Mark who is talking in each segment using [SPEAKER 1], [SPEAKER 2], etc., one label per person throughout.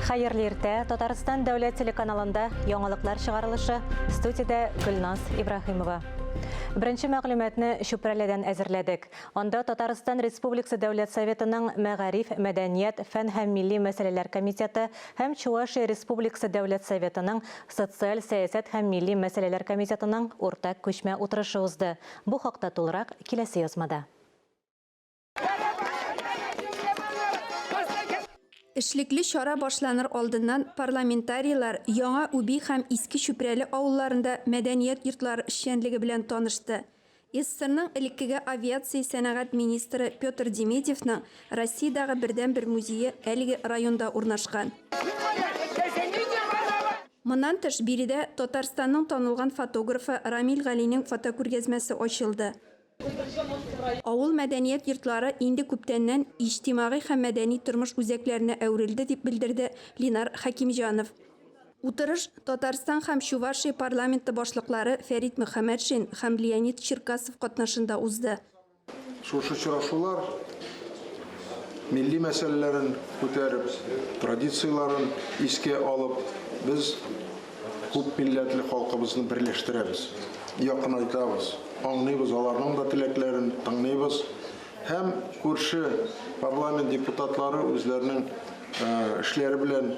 [SPEAKER 1] Хәерле иртә! Татарстан дәүләт телеканалында яңалыклар чыгарылышы. Студиядә Гөлназ Ибраһимова. Беренче мәгълүматны Чүпрәледән әзерләдек. Анда Татарстан Республикасы Дәүләт Советының Мәгариф, мәдәният, фән һәм милли мәсьәләләр комитеты һәм Чувашия Республикасы Дәүләт Советының Социаль сәясәт һәм милли мәсьәләләр комитетының уртак күчмә утырышы узды. Бу хакта тулырак киләсе язмада.
[SPEAKER 2] Эшлекле чара башланыр алдыннан парламентарийлар Яңа Үби һәм Иске Чүпрәле авылларында мәдәният йортлары эшчәнлеге белән танышты. СССРның элеккеге авиация сәнәгать министры Петр Демедьевның Россиядәге бердәнбер музее әлеге районда урнашкан. Моннан тыш, биредә Татарстанның танылган фотографы Рамил Галинең фотокүргәзмәсе ачылды. Авыл мәдәният йортлары инде күптәннән иҗтимагый һәм мәдәни тормыш үзәкләренә әверелде, дип белдерде Линар Хәкимҗанов. Утырыш Татарстан һәм Чувашия парламенты башлыклары Фәрит Мөхәммәтшин һәм Леонид Черкасов катнашында узды.
[SPEAKER 3] Шушы очрашулар милли мәсьәләләрен күтәреп, традицияләрен искә алып, без күп милләтле халкыбызны берләштерәбез, якынайтабыз, аңлыйбыз аларның да теләкләрен, тыңлыйбыз. Һәм күрше парламент депутатлары үзләренең эшләре белән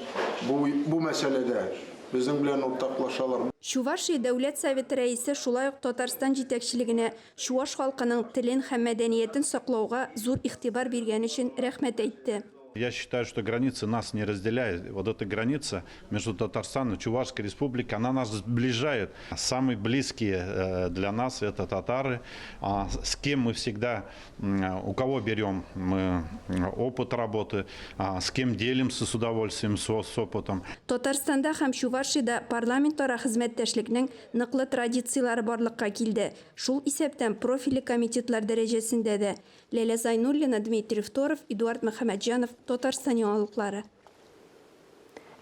[SPEAKER 3] бу, бу мәсьәләдә безнең белән уртаклашалар.
[SPEAKER 2] Чувашия Дәүләт Советы Рәисе шулай ук Татарстан җитәкчелегенә чуаш халкының телен һәм мәдәниятен саклауга зур игътибар биргән өчен рәхмәт әйтте.
[SPEAKER 4] Я считаю, что границы нас не разделяет. Вот эта граница между Татарстаном и Чувашской Республикой, она нас сближает. Самые близкие для нас это татары, с кем мы всегда, у кого берем мы опыт работы, с кем делимся с удовольствием с опытом.
[SPEAKER 2] Татарстанда һәм Чувашиядә парламентара хезмәттәшлекнең ныклы традицияләре барлыкка килде, шул исәптән профильле комитетлар дәрәҗәсендә дә. Ләлә Зайнуллина, Дмитрий Второв, Эдуард Мөхәммәтҗанов, Татарстан яңалыклары.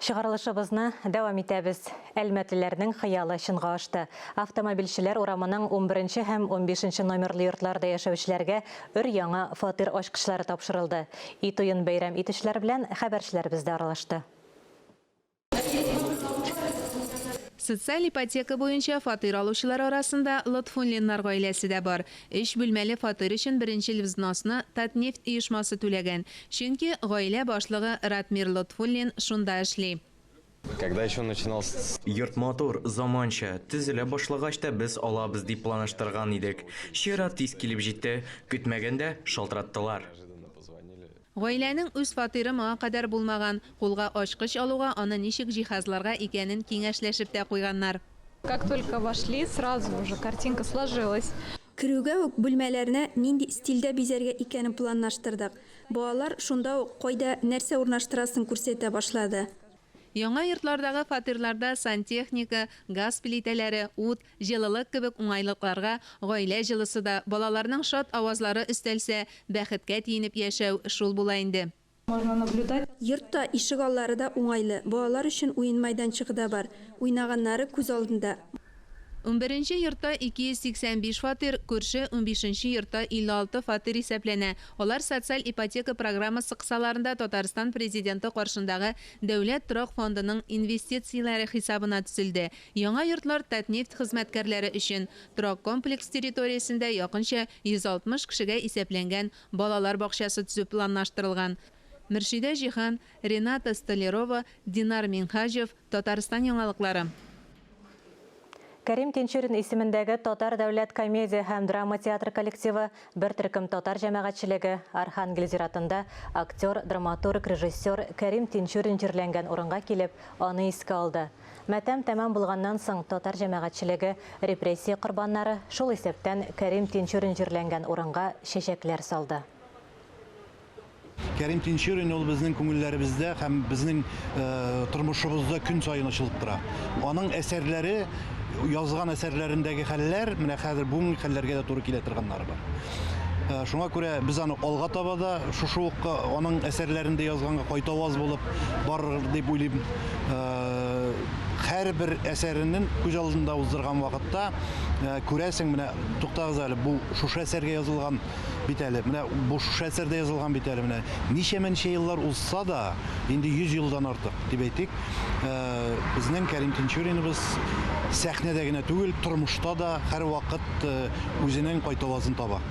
[SPEAKER 1] Чыгарылышыбызны дәвам итәбез. Әлмәтлеләрнең хыялы чынга ашты. Автомобильчеләр урамының унберенче һәм унбишенче номерлы йортларда яшәүчеләргә өр-яңа фатир ачкычлары тапшырылды. Өй туен бәйрәм итүчеләр белән хәбәрчеләребез дә аралашты.
[SPEAKER 5] Социаль ипотека буенча фатир алучылар арасында Лотфуллиннар гаиләсе дә бар. Өч бүлмәле фатир өчен беренчел взносны Татнефть оешмасы түләгән, чөнки гаилә башлыгы Ратмир Лотфуллин шунда эшли.
[SPEAKER 6] Когда еще начинал с.
[SPEAKER 7] Йорт матур, заманча. Төзелә башлагач та без алабыз дип планлаштырган идек. Чират тиз килеп җитте. Көтмәгәндә шалтыраттылар.
[SPEAKER 5] Гаиләнең үз фатиры моңа кадәр булмаган. Кулга ачкыч алуга аны ничек җиһазларга икәнен киңәшләшеп тә куйганнар.
[SPEAKER 8] Как только вошли, сразу уже картинка сложилась.
[SPEAKER 2] Керүгә үк бүлмәләрне нинди стильдә бизәргә икәнен планлаштырдык. Балалар шунда ук кайда нәрсә урнаштырасын күрсәтә башлады.
[SPEAKER 5] Яңа йортлардагы фатирларда сантехника, газ плитәләре, ут, җылылык кебек уңайлыкларга гаилә җылысы да, балаларның шат авазлары өстәлсә, бәхеткә тиенеп яшәү шул була инде.
[SPEAKER 8] Можно наблюдать.
[SPEAKER 2] Йорт та, ишегаллары да уңайлы, балалар өчен уен майданчыгы да бар. Уйнаганнары күз алдында.
[SPEAKER 5] Унберенче йортта 285 фатир, күрше унбишенче йортта 56 фатир исәпләнә. Алар социаль ипотека программасы кысаларында Татарстан Президенты каршындагы Дәүләт торак фондының инвестицияләре хисабына төзелде. Яңа йортлар Татнефть хезмәткәрләре өчен. Торак комплекс территориясендә якынча 160 кешегә исәпләнгән балалар бакчасы төзү планлаштырылган. Мөршидә Җиһан, Рената Столярова, Динар Миңһаҗев, Татарстан яңалыклары.
[SPEAKER 1] Кәрим Тинчурин исемендәге Татар дәүләт комедия һәм драма театры коллективы, бер төркем татар җәмәгатьчелеге Архангель зиратында актер, драматург, режиссер Кәрим Тинчурин җирләнгән урынга килеп, аны искә алды. Матәм тәмам булганнан соң татар җәмәгатьчелеге репрессия корбаннары, шул исәптән Кәрим Тинчурин җирләнгән урынга чәчәкләр салды.
[SPEAKER 9] Кәрим Тинчурин ул безнең күңелләребездә һәм безнең тормышыбызда көн саен ачылып тора. Аның әсәрләре, язган әсәрләрендәге хәлләр менә хәзер бүгенге хәлләргә дә туры килә торганнары бар. Шуңа күрә без аны алга таба да шушы ук аның әсәрләрендә язганга кайтаваз булып барыр дип уйлыйм. Һәрбер әсәренең күз алдында уздырган вакытта күрәсең, менә туктагыз әле, бу шушы әсәргә язылган бит әле, менә бу шушы әсәрдә язылган бит әле, менә ничәмә-ничә еллар узса да, инде 100 елдан артык дип әйтик, безнең Кәрим Тинчуриныбыз сәхнәдә генә түгел, тормышта да һәрвакыт үзенең кайтавазын таба.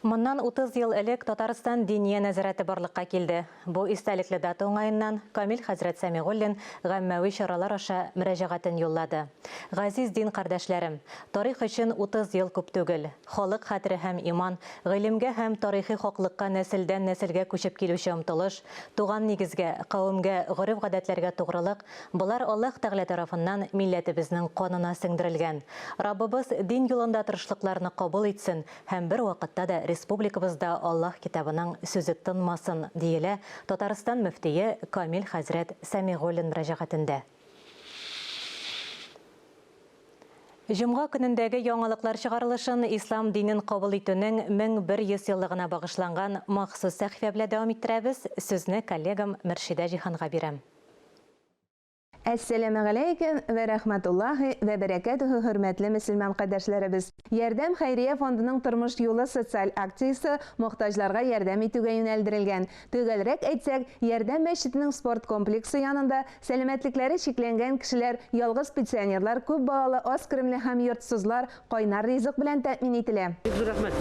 [SPEAKER 1] Моннан 30 ел элек Татарстан Диния нәзарәте барлыкка килде. Бу истәлекле дата уңаеннан Камил хәзрәт Сәмигуллин гаммәви чаралар аша мөрәҗәгатен юллады. Газиз дин кардәшләрем! Тарих өчен 30 ел күп түгел. Халык хәтере һәм иман, гыйлемгә һәм тарихи хаклыкка нәселдән-нәселгә күчеп килүче омтылыш, туган нигезгә, кавемгә, гореф-гадәтләргә тугрылык, болар Аллаһ Тәгалә тарафыннан милләтебезнең канына сеңдерелгән. Раббыбыз дин юлында тырышлыкларны кабул итсен һәм бервакытта да республикабызда Аллаһ Китабының сүзе тынмасын, диелә Татарстан мөфтие Камил хәзрәт Сәмигуллин мөрәҗәгатендә. Җомга көнендәге яңалыклар чыгарылышын ислам динен кабул итүнең 1100 еллыгына багышланган махсус сәхифә белән дәвам иттерәбез. Сүзне коллегам Мөршидә Җиһанга бирәм.
[SPEAKER 5] Әссәламегаләйкем вә рәхмәтуллаһи вә бәрәкәтүһү хөрмәтле мөселман кардәшләребез! Ярдәм хәйрия фондының Тормыш юлы социаль акциясе мохтаҗларга ярдәм итүгә юнәлдерелгән. Төгәлрәк әйтсәк, Ярдәм мәчетенең спорт комплексы янында сәламәтлекләре чикләнгән кешеләр, ялгыз пенсионерлар, күп балалы, аз керемле һәм йортсызлар кайнар ризык белән тәэмин ителә.
[SPEAKER 10] Бик зур рәхмәт.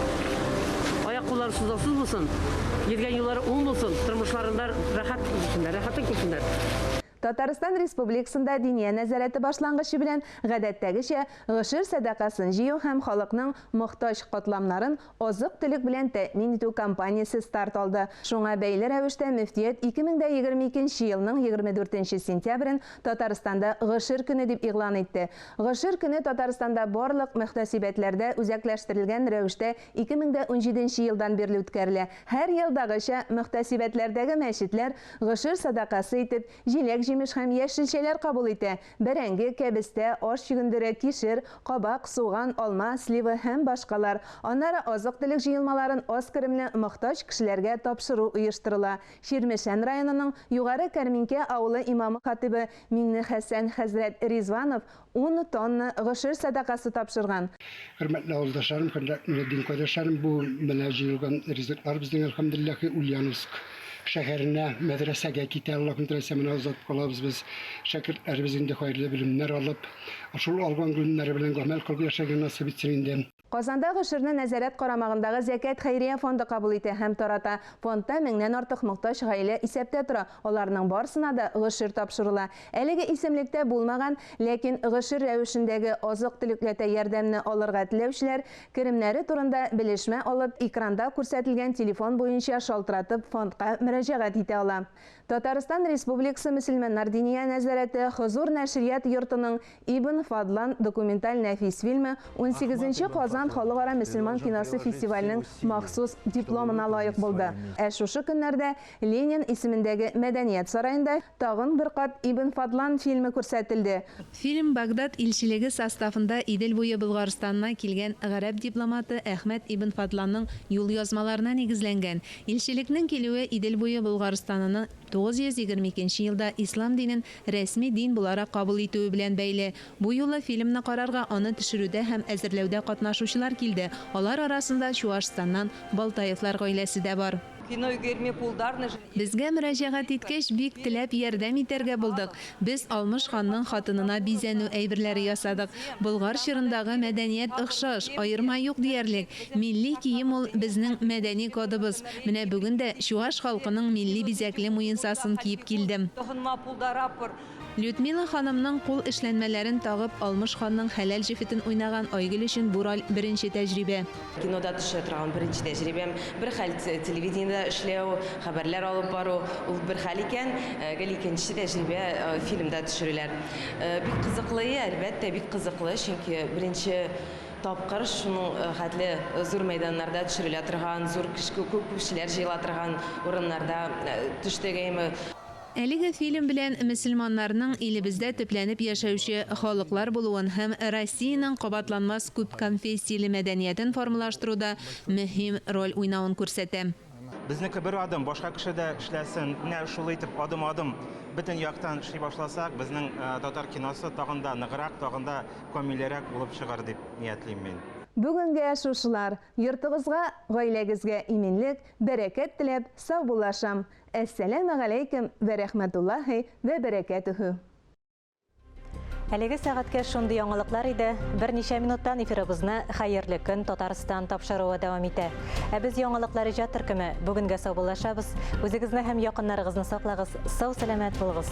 [SPEAKER 10] Аяк-куллары сызлаусыз булсын, йөргән юллары уң булсын, тормышларында рәхәт итсеннәр, рәхәтен күрсеннәр.
[SPEAKER 5] Татарстан Республикасында Диния нәзарәте башлангычы белән, гадәттәгечә, гошер сәдакасын җыю һәм халыкның мохтаҗ катламнарын азык-төлек белән тәэмин итү кампаниясе старт алды. Шуңа бәйле рәвештә мөфтият 2022 нче елның 24 нче сентябрен Татарстанда Гошер көне дип игълан итте. Гошер көне Татарстанда барлык мөхтәсибәтләрдә үзәкләштерелгән рәвештә 2017 нче елдан бирле үткәрелә. Һәр елдагыча, мөхтәсибәтләрдәге мәчетләр гошер садакасы итеп җиләк-җимеш һәм яшелчәләр кабул итә, бәрәңге, кәбестә, аш чөгендере, кишер, кабак, суган, алма, слива һәм башкалар. Аннары азык-төлек җыелмаларын аз керемле мохтаҗ кешеләргә тапшыру оештырыла. Чирмешән районының Югары Кәрминкә авылы имамы-хатыйбы Миңнехәсән хәзрәт Ризванов ун тонна гошер сәдакасы тапшырган.
[SPEAKER 11] Хөрмәтле авылдашларым, хөрмәтле дин кардәшләрем, бу менә җыелган ризыклар безнең, әлхәмдүлилләһи, Ульяновск шәһәренә, мәдрәсәгә китә, Аллаһның теләсә, менә озатып калабыз без. Шәкертләребез инде хәерле белемнәр алып, шул алган гыйлемнәре белән гамәл кылып яшәргә насыйп итсен инде.
[SPEAKER 5] Казанда гошерне нәзарәт карамагындагы Зәкят хәйрия фонды кабул итә һәм тарата. Фондта меңнән артык мохтаҗ гаилә исәптә тора, аларның барысына да гошер тапшырыла. Әлеге исемлектә булмаган, ләкин гошер рәвешендәге азык-төлекләтә ярдәмне алырга теләүчеләр, керемнәре турында белешмә алып, экранда күрсәтелгән телефон буенча шалтыратып фондка мөрәҗәгать итә ала. Татарстан Республикасы Мөселманнар Диния нәзарәте Хозур нәшрият йортының Ибн Фадлан документаль нәфис фильмы унсигезенче Казан халыкара мөселман киносы фестиваленең махсус дипломына лаек булды. Ә шушы көннәрдә Ленин исемендәге Мәдәният сараенда тагын бер кат Ибн Фадлан фильмы күрсәтелде.
[SPEAKER 12] Фильм Багдад илчелеге составында Идел буе Болгарстанына килгән гарәп дипломаты Әхмәд ибн Фадланның юлъязмаларына нигезләнгән. Илчелекнең килүе Идел буе Болгарстанының 922 нче елда ислам динен рәсми дин буларак кабул итүе белән бәйле. Бу юлы фильмны карарга аны төшерүдә һәм әзерләүдә катнашучылар килде, алар арасында Чуашстаннан Балтаевлар гаиләсе дә бар.
[SPEAKER 13] Кино ӳкерме пултарнӑ.
[SPEAKER 12] Безгә мөрәҗәгать иткәч, бик теләп ярдәм итәргә булдык. Без Алмыш ханның хатынына бизәнү әйберләре ясадык. Болгар чорындагы мәдәният охшаш, аерма юк диярлек. Милли кием ул, безнең мәдәни кодыбыз. Менә бүген дә чуаш халкының милли бизәкле муенсасын киеп килдем.
[SPEAKER 13] Тӑхӑнма пултарапӑр.
[SPEAKER 12] Людмила ханымның кул эшләнмәләрен тагып, Алмыш ханның хәләл җефетен уйнаган Айгөл өчен бу роль беренче тәҗрибә.
[SPEAKER 14] Кинода төшә торган беренче тәҗрибәм. Бер хәл телевидениедә эшләү, хәбәрләр алып бару, ул бер хәл икән, гел икенче тәҗрибә фильмда төшерүләр. Бик кызыклы, әлбәттә, бик кызыклы, чөнки беренче тапкыр шуның хәтле зур мәйданнарда төшерелә торган, зур күп кешеләр җыела торган урыннарда төштек, әйме.
[SPEAKER 12] Әлеге фильм белән мөселманнарның илебездә төпләнеп яшәүче халыклар булуын һәм Россиянең кабатланмас күпконфессияле мәдәниятен формалаштыруда мөһим роль уйнавын күрсәтә.
[SPEAKER 15] Безнеке бер адым, башка кеше дә эшләсен. Менә шулай итеп адым-адым бөтен яктан эшли башласак, безнең татар киносы тагын да ныграк, тагын да камилрәк булып чыгар дип ниятлим мин.
[SPEAKER 16] Бүгенгә шушылар. Йортыгызга, гаиләгезгә иминлек, бәрәкәт теләп, саубуллашам. Әссәләмегаләйкем вә рәхмәтуллаһи вә бәрәкәтүһү.
[SPEAKER 1] Әлеге сәгатькә шундый яңалыклар иде. Берничә минуттан эфирыбызны Хәерле көн Татарстан тапшыруы дәвам итә. Ә без яңалыклар иҗат төркеме бүгенгә саубуллашабыз. Үзегезне һәм якыннарыгызны саклагыз, сау-сәламәт булыгыз.